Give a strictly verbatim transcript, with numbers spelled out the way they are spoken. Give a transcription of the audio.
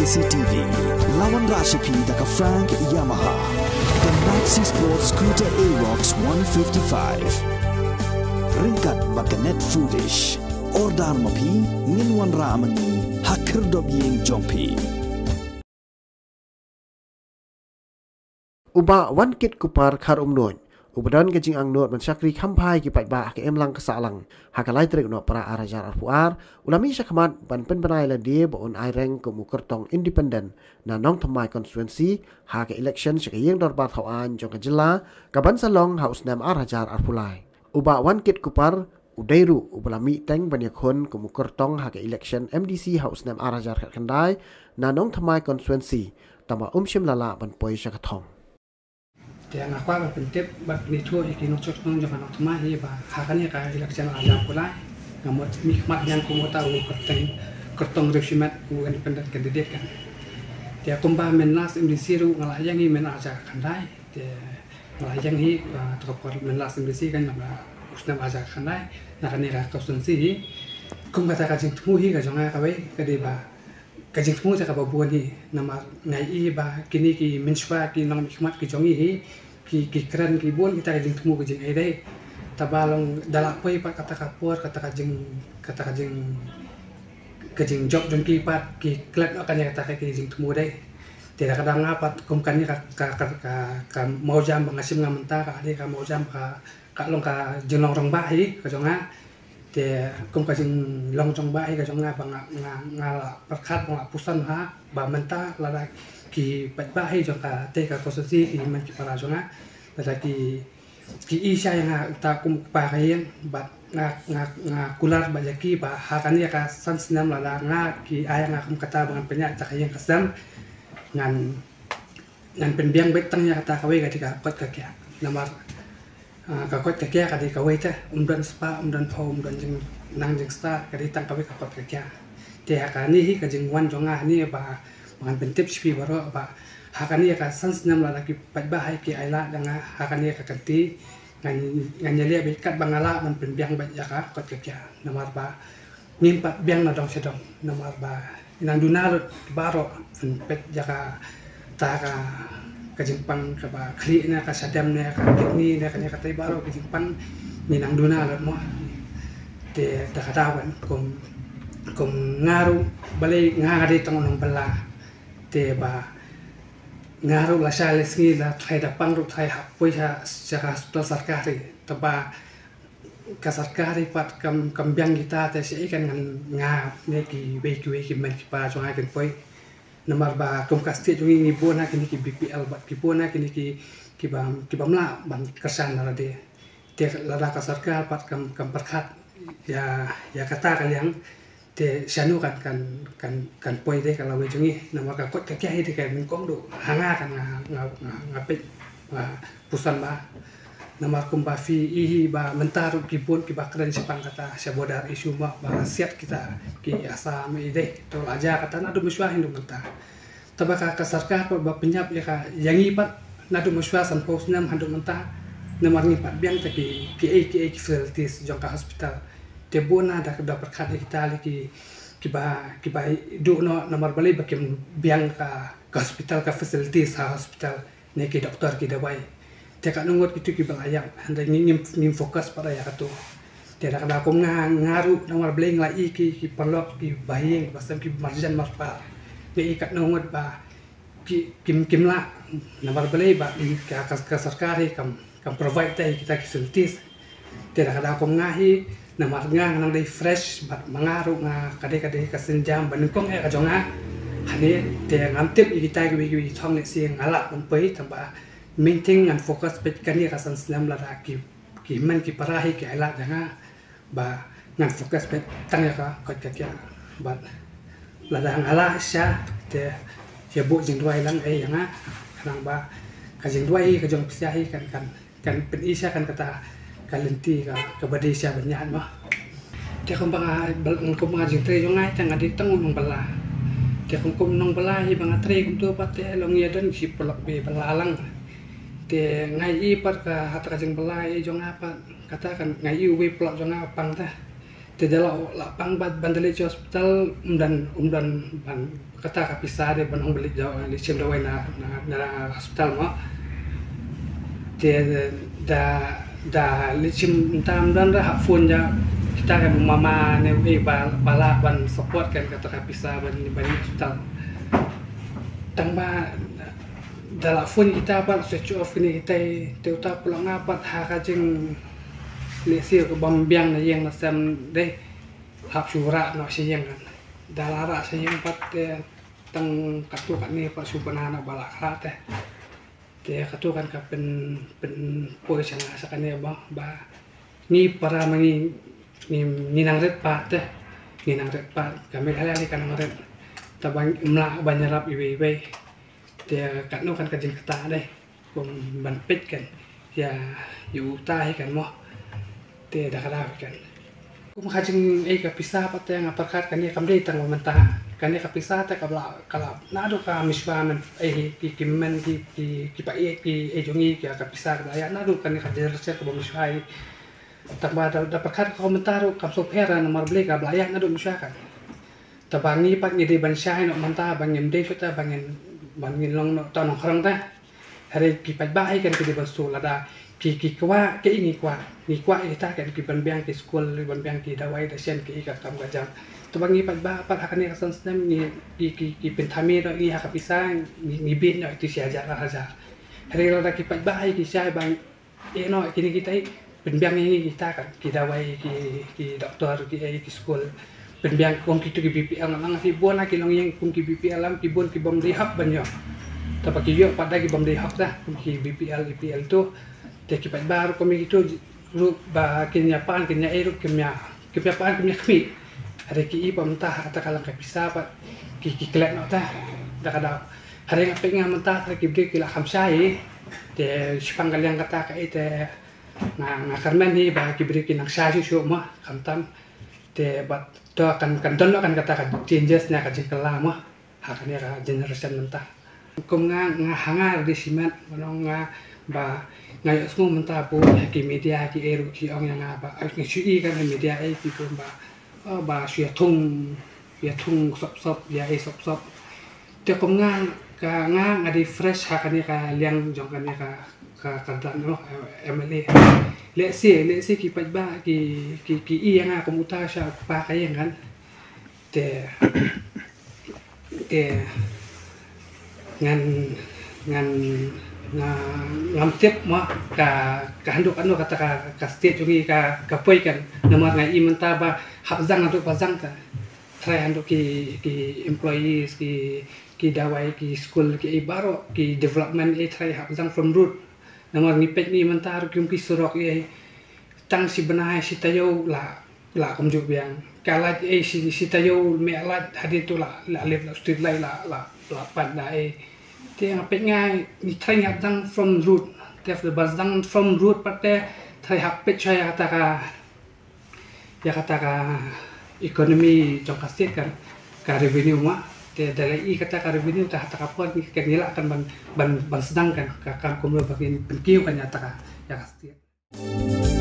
C T V. La wanrah sha phi da ka Frank Yamaha. The Maxi Sport Scooter Aerox one fifty-five. Ryngkat bad ka Net Foodish. Order ma phi, ngin wanrah ma ngi ha khyrdop ïing jong phi. U Bah Wankit Kupar Kharumnuid, uba don ka jingangnud ban shakri kham bha ïa ki paidbah ha ka imlang ka sahlang, ha ka lai tarik u Nohprah ar hajar arphew ar, u la mih shakhmat ban pynbna ïa lade ba un aireng kum u kyrtong independent na Nongthymmai constituency ha ka election sha ka Ïing Dorbar Thaw Aiñ jong ka jylla, kaban sa long ha u snem ar hajar arphew lai. U Bah Wankit Kupar u dei ruh uba la mih teng ban ïakhun kum u kyrtong ha ka election M D C ha u snem ar hajar khatkhyndai na Nongthymmai constituency, tangba um shym la lah ban poi sha ka thong. Te nga kwah ban pyntip bad pynithuh ïa ki nongshong shnong jong ka Nongthymmai hi ba ha kane ka election ar hajar arphew lai, nga mut mih khmat biang kum uta u kyrteng, kyrtong riewshimet, u independent candidate kan. Te kumba mynta M D C ruh nga la ïeng hi mynta ar hajar khatkhyndai. Te nga la ïeng hi, ah, to ka por mynta M D C kan, na u snem ar hajar khatkhyndai, na kane ka constituency hi. Kum kata ka jingthmu hi ka jong nga kawei ka dei ba ka jingthmu te kaba bun hi, namar nga ïohi ba kine ki mynshuwa, ki nongmihkhmat ki jong ngi hi, ki, ki kren, ki bun kita ki jingthmu, ki jingaiei. Tangba long da la poi pat kata ka por, kata ka jing, kata ka jing, ka jingjop jong ki pat, ki klet noh kane kata ka jingthmu dei. Te da ka dang nga pat kum kane ka, ka, ka, ka, ka mawjam ba nga shim nga mynta, ka dei ka mawjam ka, ka long ka jinglong rangbah hi ka jong nga. Te kum ka jinglong rangbah hi ka jong nga ba nga, nga, nga la pyrkhat, ba nga la pyrshang ha, ba mynta lada ki paidbah hi jong katei ka constituency, ki hynmen ki para jong nga, lada ki, ki ïeit ïa nga uta kum u kpa ka ïing, bad nga, nga, nga kular bad ïa ki ba ha kane ka san snem lada nga ki ai ïa nga kum kata ba ngan pynïaid ïa ka ïing ka sem, ngan, ngan pynbiang beit tang ïa kata kawei ka dei ka koit ka khiah. Namar, ah, ka koit ka khiah ka dei kawei te, ym don spah, ym don phew, ym don jingnang jingstad, ka dei tang kawei ka koit ka khiah. Te ha kane hi ka jingwan jong nga hangne ba, ba ngan pyntip sha phi baroh ba ha kane ka san snem lada ki paidbah hi ki ai lad ïa nga ha kane ka kynti, ngan, ngan ïaleh beit katba nga lah ban pynbiang beit ïa ka koit ka khiah. Namar ba ngim pat biang na dong sha dong, namar ba ngi nang duna lut baroh ban peit ïa kata ka, ka jingpang kaba khlieh ne ka shadem ne ka kidney ne kane katei baroh ka jingpang ngi nang duna lut mo. Te da ka daw kan kum, kum nga ruh balei nga, nga dei tang u nongbylla. Te ba nga ruh lashai lashisngi la trai da pang ruh trai hap poi sha, sha ka hospital sorkari. Tangba ka sorkari pat kam, kam biang kita te shaei kan ngan nga ne kiwei kiwei ki hynmen ki para jong nga kin poi. Namar ba kum ka state jong ngi ngi bun ha kine ki B P L bad ki bun ha kine ki, ki bym, ki bym lah ban kyrshan na lade. Te lada ka sorkar pat kam, kam pyrkhat ïa, ïa kata ka liang, te shano kan, kan, kan, kan poi te ka lawei jong ngi, namar ka koit ka khiah hi te ka nyngkong duh ha nga kan nga, nga, nga, nga peit, nga pyrshang ba. Namar kumba phi i hi ba mynta ruh ki bun kiba kren shaphang kata sha border issue mo ba siat kita ki Assam i dei, to la jia kata naduh mynshuwa hi haduh mynta. Tangba ka, ka sorkar pat ba pynïap ïa ka, ïa ngi pat naduh mynshuwa sanphew snem haduh mynta. Namar ngi pat biang te ki, kiei kiei ki facilities jong ka hospital. Te bun na da, da pyrkhat ïa kita lei ki, kiba, kiba duh noh namar balei ba kim biang ka, ka hospital, ka facilities ha hospital ne ki doktor, ki dawai. Te katno ngut kito kiba la ïap, hynrei ngi, ngim, ngim focus pat ïa kato. Te da ka daw kum nga, nga ruh namar balei nga la i ki, ki paralok, ki bahaïing, ki basem, ki marjan marpa. Nga i katno ngut ba ki, kim, kim lah, namar balei ba, mm, ka, ka, ka sorkar hi kam, kam provide te kita ki facilities. Te da ka daw kum nga hi, namar nga, nga nang dei fresh, bad ma nga ruh nga ka dei, ka dei ka sienjam ba nyngkong eh ka jong nga. Hangne te ngam tip ïa kita kiwei kiwei ki thong lehse nga lah ban poi, tangba main thing ngan focus beit kane ka san snem lada ki, ki hynmen ki para hi ki ai lad ïa nga. Ba ngan focus beit tang ïa ka koit ka khiah. Bad lada nga lah shisha te ïa buh jingduwai lang eh ïa nga. Khnang ba ka jingduwai hi ka jong phi shisha hi kan, kan, kan pyni shisha kan kata ka lynti ka, kaba dei shisha ban ïaid mo. Te kumba nga, bal-, kumba nga jingtrei jong nga te nga dei tang u nongbylla. Te kum, kum nongbylla hi ba nga trei kumto pat te long ïa don shi paralok ba bylla lang. Te nga i pat ka, hata ka jingbylla i jong nga pat kata kan nga i uwei paralok jong nga pang ta. Te da la, la pang ban, ban da leit sha hospital, um don, um don ban kata ka pisa de ban ong ban leit da, leit shim dawai na, na, na hospital mo. Te da, da leit shim, ynda um don ruh hap phone ïa kita kan mama ne, eh, ba, ba lah ban support kan kata ka pisa ban, ban leit hospital. Tang ba da la phone kita pat switch off kine kita, te uta pula nga pat ha ka jing lehse ka bym biang na ïing na sem de, hap shu rah noh sha ïing kan. Da la rah sha ïing pat te tang katto katne pat shu bna noh ba la khlad te. Te katto kan ka pyn, pynpoi sha nga sha kane ba, ba ngi para ma ngi, ngi, ngi nang rit pat te. Ngi nang rit pat, ka Meghalaya hi ka nang rit. Te ba ngim lah ban ïarap iwei iwei. Te katno kan ka jingkata de, kum ban peit kan ïa, ïa uta hi kan mo. Te da ka daw hi kan, kum ka jing, eh, ka pisa pat te nga pyrkhat kane kam dei tang ba mynta. Kane ka pisa te ka la, ka la naduh ka mynshuwa, men, eh, ki, ki men, ki, ki, ki paid, ki, eh, jong ngi, ki, ka pisa ka la ïaid naduh kane ka generation kaba mynshuwa hi. Tang ba da, da pyrkhat ka mynta ruh kam sngewpher namar balei ka la ïaid naduh mynshuwa kan. Te ba ngi pat ngi dei ban shai noh mynta, ba ngim dei shuh te ba ngin, ba ngin long noh ta nongkhrong te. Hynrei ki paidbah hi kan ki dei ban sngewthuh lada ki, ki kwah, ki, ngi kwah, ngi kwah ïa kita kan, ki ban biang ki skul, ban biang ki dawai, dashen ki, ka kam ka jam. Te ba ngi paidbah pat ha kane ka san snem ngi, ki, ki, ki pynthame noh ngi ha ka pisa, ngi, ngi bit noh ïa ki shi hajar ar hajar. Hynrei lada ki paidbah hi ki shai ba ïeh noh kine kita, pynbiang ïa ngi kita kan, ki dawai, ki, ki doktor, ki, eh, ki skul. Pynbiang kum kito ki B P L, nga, nga tip bun ha ki longïing kum ki B P L lam, ki bun ki bym dei hok ban ïoh. Te ba ki ïoh pat da ki bym dei hok da, kum ki B P L, A P L to. Te ki paidbah ruh kum kito ruh ba kin ïa pan, kin ïa ei ruh kim ïa, kim ïa pan, kim ïa khmih. Hynrei ki i pat mynta ha kata ka lang ka pisa pat ki, ki klet noh te da ka daw. Hynrei nga peit nga mynta te ki briew ki la kham shai. Te shaphang ka liang kata ka, eh, te nga, nga kyrmen hi ba ki briew ki nang shai shuh shuh mo, khamtam. Te bad to kan, kan don noh kan kata ka changes ne ka jingkylla mo ha kane ka generation mynta. Kum nga, nga ha nga ruh dei shimet, mano nga ba nga ïohsngew mynta bun ha ki media ki ei ruh ki ong ïa nga ba, eh, ngi shu i kan ha media ei ki kum ba, oh, ba shu ïa thung, ïa thung sop sop, ïa ei sop sop. Te kum nga, ka nga, nga dei fresh ha kane ka liang jong kane ka, ka, ka dang, noh, M L A. Let's say, let's say ki paidbah ki, ki, ki i ïa nga kum uta sha u kpa ka ïing kan. Te, te ngan, ngan, nga, ngam tip mo ka, ka haduh katno kata ka, ka state jong ngi ka, ka poi kan. Namar nga i mynta ba hap zang haduh ba zang ka. Trai haduh ki, ki employees, ki, ki dawai, ki skul, ki ei baroh, ki development ei trai hap zang from root. Namar ngi peit ngi mynta ruh ki kum ki surok ei tang shi bnai shi taïew la, la kumjuh biang. Ka light ei shi, shi taïew mih light hadien to la, la lip la street light la, la, la pat da ei. Te nga peit nga ngi trai hap zang from root. Te ba zang from root pat te trai hap peit shwa ïa kata ka, ïa kata ka economy jong ka state kan, ka revenue ma. Te da la i kata ka revenue te ha kata ka por ngi, kan ngi lah kan ban, ban, ban sdang kan ka kam kumno ba ngin pynkiew kan ïa kata ka, ïa ka state.